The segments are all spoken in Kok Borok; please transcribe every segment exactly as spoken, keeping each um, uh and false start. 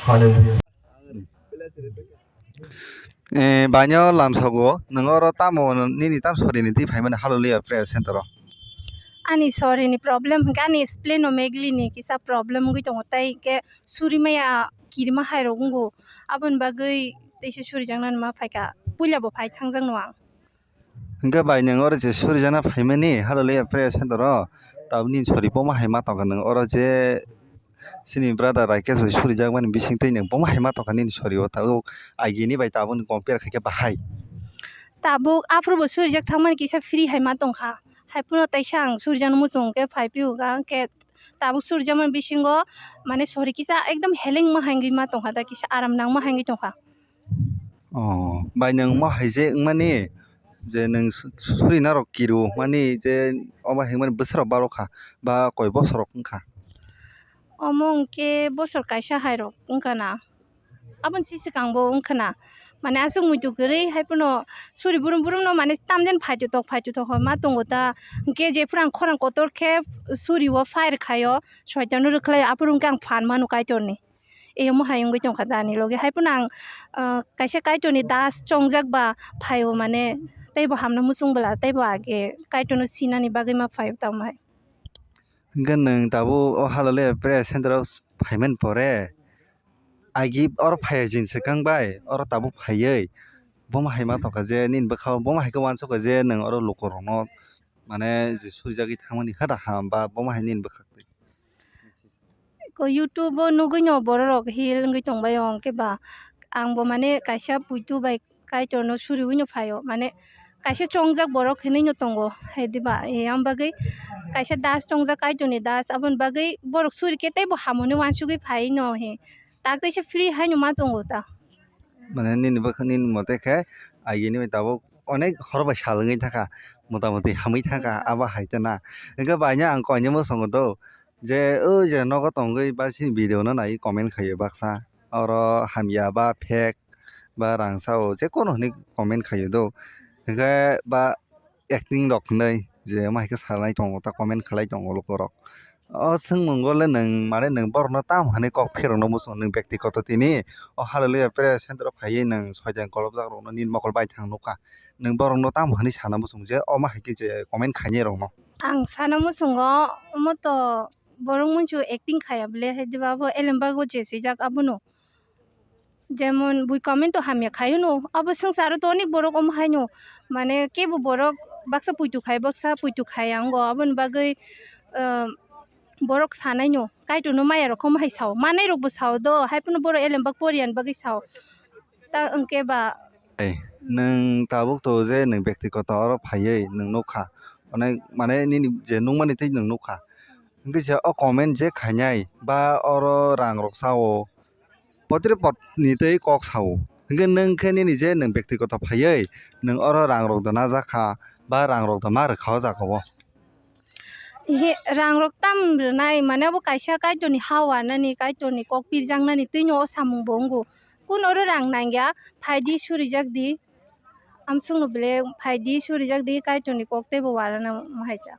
Hallelujah. Eh, baino lamsogo, nwng oro tamo nini tam sorini twi phaimani Hallelujah Prayer Center o? Ani sorini problem hwnkhe ani splenomegaly ni kisa problem wngwi tongo, tei hwnkhe suri maya kirima hai rok wngo, aboni bagwi teisa surijaknani ma phaikha, puila bo phai thangjak no ang. Hwnkhe bai nwng oro je surijakna phaimani Hallelujah Prayer Center o, tabuk nini sori bomo hai ma tongkha nwng oro je chini brother Rakesh bai surijakmani bisingtwi nwng bomo hai ma tongkha nini sori o, tabuk agini bai tabukni compare khaikhe bahai. Tabuk aphuru bo surijak thangmani kisa free hai ma tongkha, hai phano teisa ang surijakno muchung khe phai phio hwnkha, hwnkhe tabuk surijakmani bisingo mane sori kisa ekdom heleng ma hai wngwi ma tongkha da, kisa aram nang ma hai wngwi tongkha. Oh, bai nwng mo hai je wngmani je nwng su-, suri narok kiru mani je omo hai wngmani bwswk rok barokha ba koi bosor rok wngkha? Omo hwnkhe bosor kaisa hai rok wngkha na, aboni si swkang bo wngkha na, mane aswk muitu kwrwi hai phano suri burum burum no mane tamjani phaito tok phaito tok ma tongo ta, hwnkhe jephuru ang khorang kotor khe suri o fire khaio, soitan no rwkhlai aphuru hwnkhe ang phan mano Kaitorni. Eyamo hai wngwi tongkha da ani loge. Hai phano ang, ah, kaisa Kaitorni das chongjak ba phaio, mane teibo hamna muchung bwla teibo age Kaitorno sinani bagwi ma phaio tamo hai. Hwnkhe nwng tabuk o Hallelujah Prayer Center o phaimani pore, agi oro phaiya jin swkang bai oro tabuk phaiwi bomo hai ma tongkha je nini bwkhao bomo hai khe uansukha je nwng oro lukurokno mane je surijagwi thangmani hada ham ba bomo hai nini bwkhak twi. Ko YouTube o nugwi no borok rok heal wngwi tongbai o, hwnkhe ba ang bo mane kaisa puitu bai Kaitor no suriwi no phaio, mane kaisa chongjak borok hinwi no tongo, hai diba? E, ang bagwi kaisa das chongjak, Kaitor ni das, aboni bagwi borok suri khe teibo hamoni uansugwi phai no he, tak teisa free hai no ma tongo ta. Mane nini bwkha nini mote khe agini bai tabuk onek hor bai sal wngwi thangkha, mota moti hamwi thangkha, abo hai te na. Hwnkhe bai no ang koinwi mwsongo do, je o je nogo tongwi ba chini video no naiwi comment khaio baksa, oro hamya ba fake ba rangsa o je kono hwnwi comment khaio do, hwnkhe ba acting rok hwnwi je omo hai khe salai tongo ta comment khlai tongo lukurok. O swngmungo le nwng mane nwng borokno tamo hwnwi kok phirokno muchung nwng bekti koto tini o Hallelujah Prayer Center o phaiwi nwng soitan kolobjak rokno nini mokol baithang nukha, nwng borokno tamo hwnwi sana muchung je omo hai khe je comment khainai rokno? Ang sana muchungo omo to borok munchu acting khaya bwle hai diba, abo elembago je swijak abono. Jemon bui comment to hamya khaio no, abo swngcharo to onek borok omo haino, mane kebo borok baksa puitu khai, baksa puitu khai ango, aboni bagwi, ah, borok sanai no, Kaitor no maya rok omo hai sao, manai rok bo sao do, hai phano borok elem bak poriya ni bagwi sao, ta hwnkhe ba. Ei, nwng tabuk to je nwng bekti koto oro phaiwi nwng nukha, onek mane nini je nukmani tei nwng nukha, hwnkhe je o comment je khainai ba oro rang rok sao, potre pot ni tei kok sao. Hwnkhe nwng khe nini je nwng bekti koto phaiwi nwng oro rang rok da najak kha ba rang rok da ma rwkha o jaga o. Ehe, rang rok tam rwnai, mane abo kaisa Kaitor ni ha warnani, Kaitor ni kok pirjaknani twino o samung bo wngo. Kun oro rang nangya, phaidi surijak di. Amswkno bele phaidi surijak di, Kaitor ni kok teibo warana ma hai ta.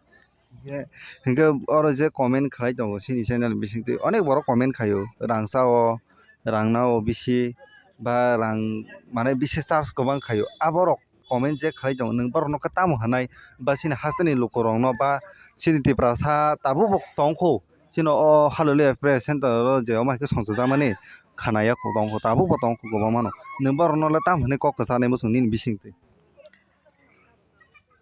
Hwnkhe, hwnkhe oro je comment khlai tongo chini channel bisingtwi, onek borok comment khaio, rang cha o, rang na o bisi, ba rang mane bisi charge kwbang khaio. Aborok comment je khlai tongo, nwng borokno khe tamo hwnai, ba chini hasteni lukurokno, ba chini Tiprasa tabukbo tongkho, chini o Hallelujah Prayer Center o je omo hai khe songchajakmani khanaya kho tongkho, tabukbo tongkho kwbangmano. Nwng borokno le tamo hwnwi kok kwchanai muchung nini bisingtwi?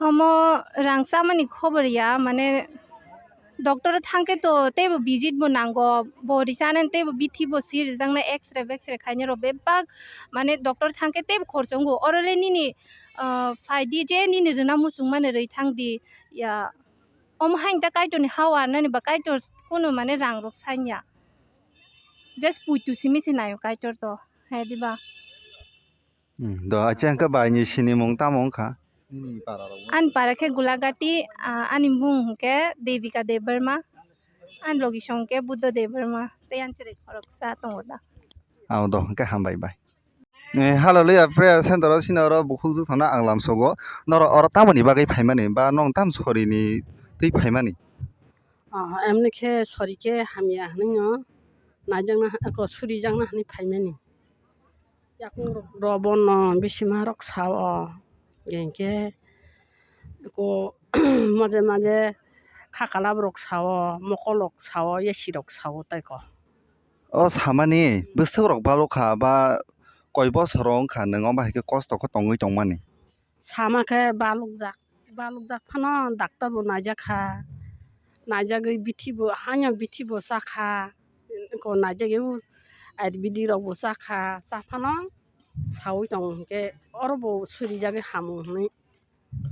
Omo rang chamani khobor ya, mane doctor o thangkhe to teibo visit bo nango, bo richanani teibo bithi bo si rijaknai, X-ray bexray khainai rok bebak, mane doctor thangkhe teibo khorchongo. Oro le nini, ah, phaidi je nini rwna muchungmani rwi thangdi ya, omo haino ta Kaitorni ha warnani ba Kaitor kunu mane rang rok sanya, just puitu simi se naio Kaitor to, hai diba? Hmm, do, acha hwnkhe bai ni sinimung tamo wngkha? Nini para rok. Ani para khe Gulagati, ah, ani mung hwnkhe Devika Debbarma, ani logi song khe Buddha Debbarma, tei ani chwrai khoroksa tongo da. Ao do, hwnkhe hambai bai. Eh, Hallelujah Prayer Center o sini oro bukhuk juk thana ang lamsogo. Norok oro tamoni bagwi phaimani ba nong tam sori ni twi phaimani? Ah, emni khe sori khe hamya hwnwi no naijakna, eko surijakna hwnwi phaimani. Yakung rok, rok bono bisima rok sao, hinkhe ko maje maje khakalab rok sao, mokol rok sao, yasi rok sao tei ko. O samani bwswk rok balokha ba koi bosor wngkha nwng omo hai khe kosto khe tongwi tongmani? Sama khe balokjak, balokjak phano doctor bo naijak kha, naijagwi bithi bo, haino bithi bo cha kha, ko naijagwi ayurvedic rok bo cha kha, cha phano saui tongo hinkhe oro bo surijagwi hamu hinwi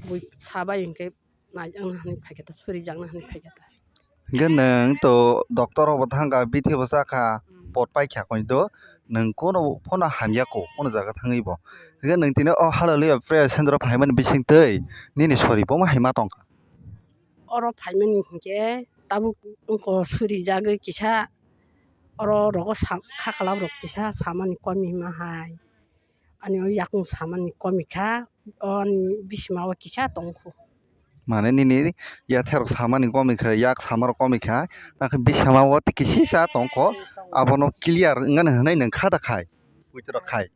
bui sabai hinkhe naijakna hinwi phaikhe ta, surijakna hinwi phaikhe ta. Hinkhe nwng to doctor rok bo thangkha, bithi bo chakha, pot paikha koi do, nwng kono phano hamya ko, kono jaga thangwi bo. Hinkhe nwng tini o Hallelujah Prayer Center o phaimani bisingtwi nini sori bo ma hai ma tongkha? Oro phaimani hinkhe tabuk wngkha surijagwi kisa, oro rogo sa-, khakalab rok kisa samani komi ma hai. Ani o yakung samani komi kha, o ani bisima o kisa tong kho. Mane nini yatherok samani komi kha, yak samarok komi kha, nang khe bisima o tei kisisa tong kho, abono clear wngmani hwnwi nwng kha da khai, puitorok khai.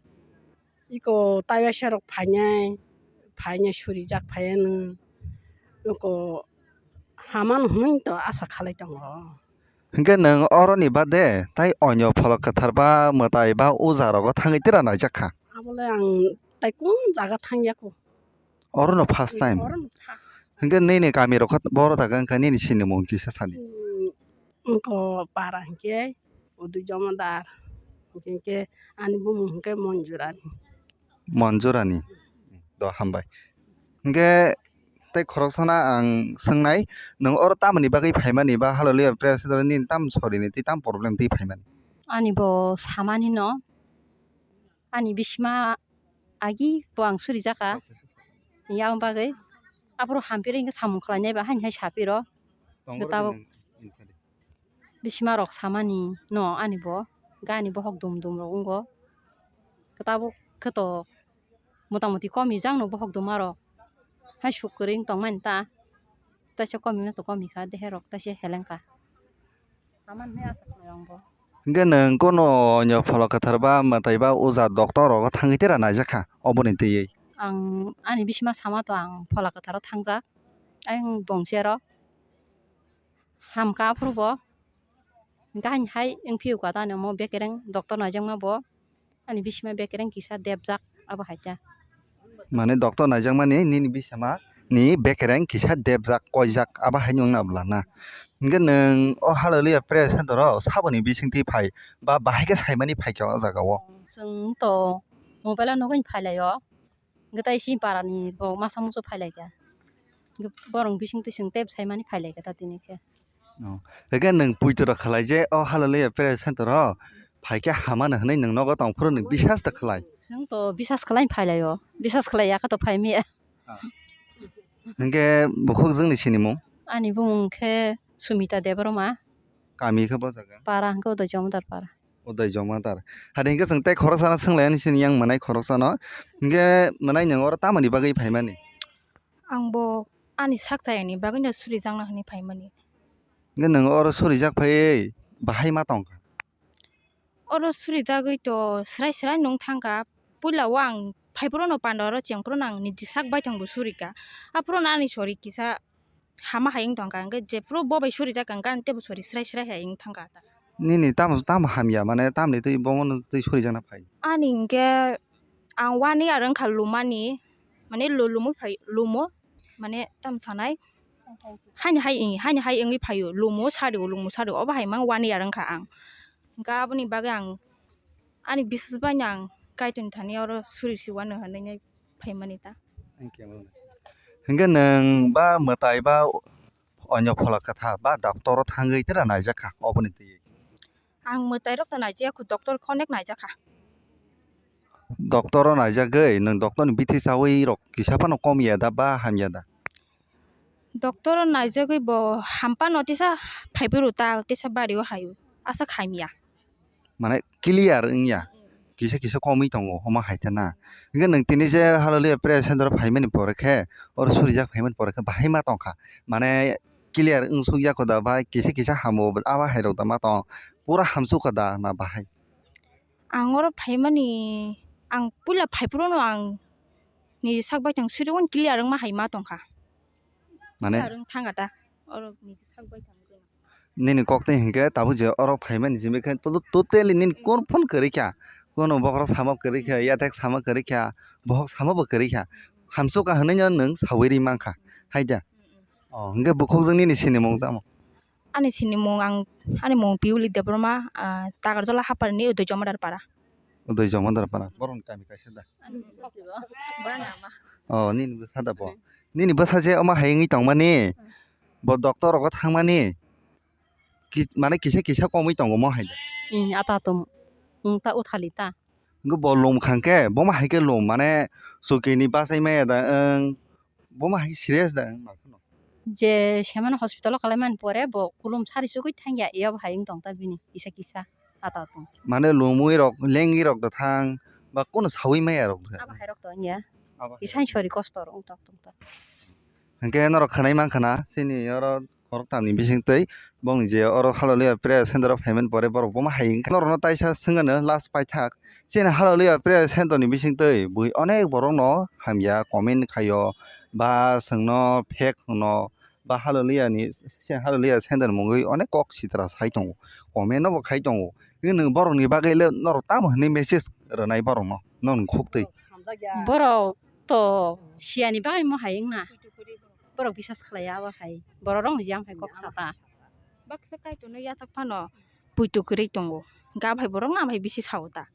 Iko taiwaisa rok phainai, phainai surijak phaiya nwng, iko hamano hwnwi to asa khalai tongo. Hinkhe nwng oroni bade tai onyo pholok kwthar ba mwtai ba uja rogo thangwi tira naijak kha? Abole ang tai kung jaga thangya kho. Orono first time? Orono first. Hinkhe nini kami rok kha boro jaga wngkha nini sinimung kisa sani? Hmm, wngkha para hinkhe Udui Jomodar. Hinkhe ani bumung hinkhe Monjurani. Monjurani. Do hambai. Hinkhe tei khoroksano ang swngnai, nwng oro tamoni bagwi phaimani ba Hallelujah Prayer Center nini tam sorini tei tam problem twi phaimani? Ani bo samani no, ani bisima agi bo ang surijakha. Yang bagwi aphuru hampiri hinkhe samung khlainai ba haini hai sapiro. Tabuk. Bisima rok samani no ani bo, gani bohok dum dum rok wngo. Tabuk khe to motamoti komi jak no bohok duma rok. Hai suk kwrwi wng tongmani ta. Taisa komi ma to komi kha, dehe rok taisa heleng kha. Amani hai asa khlai ang bo. Hinkhe nwng kono onyo pholok kwthar ba mwtai ba uja doctor rogo thangwi tera naijak kha oboni twiwi? Ang ani bisima sama to ang pholok kwtharo thangjak. Ayang bongchero. Hamkha aphuru bo. Hinkhe haini hai wng phiyok kha tani omo bekereng doctor naijakma bo. Ani bisima bekereng kisa depjak abo hai khe. Mane doctor naijakmani nini bisima ni bekereng kisa depjak, koijak abo hai wngna bwla na. Hinkhe nwng o Hallelujah Prayer Center o saboni bisingtwi phai ba bahai khe saimani phai kha o jaga o? Chwng to mobile o nugwi phai lai o. Hwnkhe tai chini para ni bo masa musu phai lai kha. Hwnkhe borok bising twi chwng tei bwsai mani phai lai kha ta tini khe. Oh. Hwnkhe nwng puitoro khlai je o Hallelujah Prayer Center o phai khe hamano hwnwi nwng nogo tong phuru nwng bisas ta khlai. Chwng to bisas khlai phai lai o. Bisas khlai ya kha to phai maya. Ah. Hwnkhe bukhuk jwngni sinimung? Ani bumung khe Sumita Debbarma. Kami khe bo jaga? Para hwnkhe Uday Jomodar para. Uday Jomodar. Hari hwnkhe chwng tei khoroksano swnglaiyani chini yang mwnai khoroksano. Hwnkhe mwnai nwng oro tamoni bagwi phaimani? Ang bo ani sak chayani bagwino surijakna hwnwi phaimani. Hwnkhe nwng oro surijak phaiwi bahai ma tongkha? Oro surijagwi to swrai swrai nung thangkha. Puila o ang phaiphuru no panda oro chengphuru no ang niji sak baithang bo surika. Aphuru no ani sori kisa hama hai wng tongkha, hwnkhe jephuru bo bai surijak ang gani teibo sori srai srai hai wng thangkha ta. Nini tamo, tamo hamya, mane tamni twi bomono twi surijakna phai? Ani hwnkhe ang one year wngkha lumani, mane lu-, lumo phai, lumo, mane tamo sanai, haini hai, haini hai wngwi phaio, lumo sario, lumo sario, obo hai mang one year wngkha ang. Hwnkhe aboni bagwi ang ani bisas baino ang Kaitorni thani oro suri si wano hwnwi phaimani ta. Hwnkhe nwng ba mwtai ba onyo phola kwthar ba doctor o thangwi tera naijak kha oboni twi? Ang mwtai rok to naijak kho, doctor khe onek naijak kha. Doctor o naijagwi nwng doctor ni bithi chawi rok kisa phano kom ya da ba hamya da? Doctor o naijagwi bo hampano tisa phaiphuru ta tisa bari o haio, aswk hamya. Mane clear wngya, kisa kisa komwi tongo omo hai khe na. Hwnkhe nwng tini je Hallelujah Prayer Center o phaimani pore khe, oro surijak phaimani pore khe bahai ma tongkha. Mane clear wng suk ya kho da, bahai kisa kisa hamo abo hai rok da ma tong, pura hamsuk kha da na bahai? Ang oro phaimani, ang puila phaiphuru no ang niji sak bai tang suri wng clear wngma hai ma tong kha. Mane? Clear wng thang kha ta, oro niji sak bai tang. Nini kok twi hinkhe tabuk je oro phaimani simi khe totally nini kun phone kwrwi kha, kunu bokhorok sama kwrwi kha, yathek sama kwrwi kha, bokhok sama bo kwrwi kha, hamsuk kha hwnwi no nwng saui ri mankha, hai da? Oh, hinkhe bukhukjwk nini sinimung tamo? Ani sinimung ang, ani mung Piuli Debbarma, ah, Takarjala Haparni Udoi Jomadar Para. Udoi Jomadar Para, borokni kami kaisa da? Oh, nini bwsa da bo? Nini bwsa je omo hai wngwi tongmani? Bo doctor rogo thangmani? Ki-, mane kisa kisa komwi tongo mo hai da? Ih, ata tum. Wng ta uthali ta. Wngkhe bo lum khangkhe, bomo hai khe lum, mane chukini bachai maya da wng, bomo hai serious da wng ma phano? Je semano hospital o kalaimani pore bo kulum sari chugui thangya, iyabo hai wng tong ta bini kisa kisa ata tum. Mane lumwi rok, lengwi rok da thang, ba kunu saui maya rok da? Abo hai rok to wngya. Abo hai. Isain sori kosto rok wng tong tong ta. Hinkhe norok khwnai mankha na, chini oro khoroktham ni bising twi bongni je oro Hallelujah Prayer Center o phaimani pore borok bomo hai wngkha. Norokno taisa swngano last paithak, chini Hallelujah Prayer Center ni bising twi bui onek borok no hamya comment khaio, ba chwngno fake hwno, ba Hallelujah ni, chini Hallelujah Center mungwi onek kok sitra sai tongo, comment no bo khai tongo. Nwng borok ni bagwi le norok tamo hwnwi message rwnai borok no, nong khuk twi? Borok to siyani bagwi mo hai wngna. Borok bisas khlaiya abo hai. Borok rok ni jam hai kok sata. Baksa Kaitorno yachak phano puitu kwrwi tongo. Gab hai borok no abo hai bisi sao ta.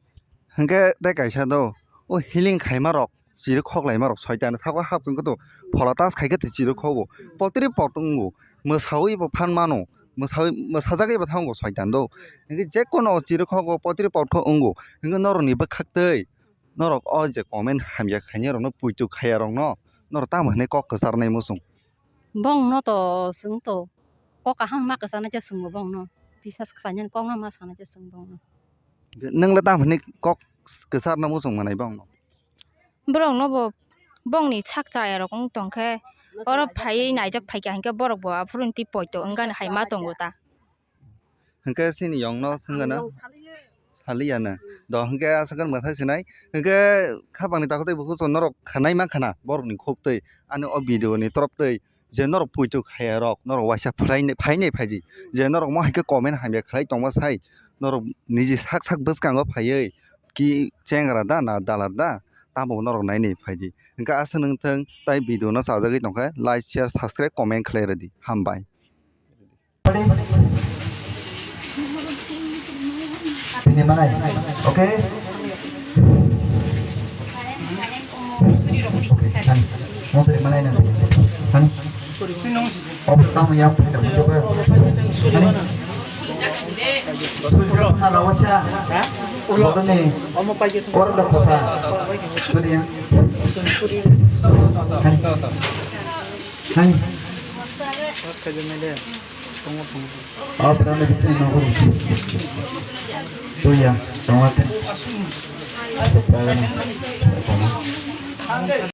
Hinkhe tei kaisa do, o healing khaima rok, chirwi khok laima rok soitan saka hap wngkhe to phola tas khai khe to chirwi khogo. Potri pot wngo. Mwsawi bo phan mano. Mwsawi, mwsajagwi bo thango soitan do. Hinkhe je kono chirwi khogo potri pot kho wngo. Hinkhe norok ni bwkhak twi norok o je comment hamya khainai rokno puitu khaiya rokno norok tamo hwnwi kok kwcharnai muchung? Bongno to chwng to kok kaham ma kwcharnai se chwngbo bongno. Bisas khlainani kokno ma sanai se chwng bongno. Nwng le tamo hwnwi kok kwcharna muchung manai bongno? Borokno bo bongni sak chaya rok wng tong khe oro phaiwi naijak phaikha hinkhe borok bo aphuru ni twi poito wngani hai ma tongo ta. Hinkhe chini yongno swngana? Saliya na. Do hinkhe aswk mwthai sinai. Hinkhe khapangni takhuk tei bukhuk chwng norok khanai mankha na borokni khuk twi, ani o video ni torop twi, je norok puitu khaya rok, norok waisa phainai phaidi. Je norok mo hai khe comment hamya khlai tongma sai, norok niji sak sak bwskango phaiwi ki chengra da na dalar da, tamo norok nainai phaidi. Hinkhe aswk nwng thwng tai video no chajagwi tongkhe like, share, subscribe, comment khlai rwdi. Hambai. Bini manai. Okay. Mantri manai na. Han. Obstam ya phaida bujo ba. Hani. Sulja sana rawasa. Bodoni. Korda khosa. Budi ya. Hani. Hani. Tongo, tongo. Oh, berani bisa nongol. Tuh ya, tongo.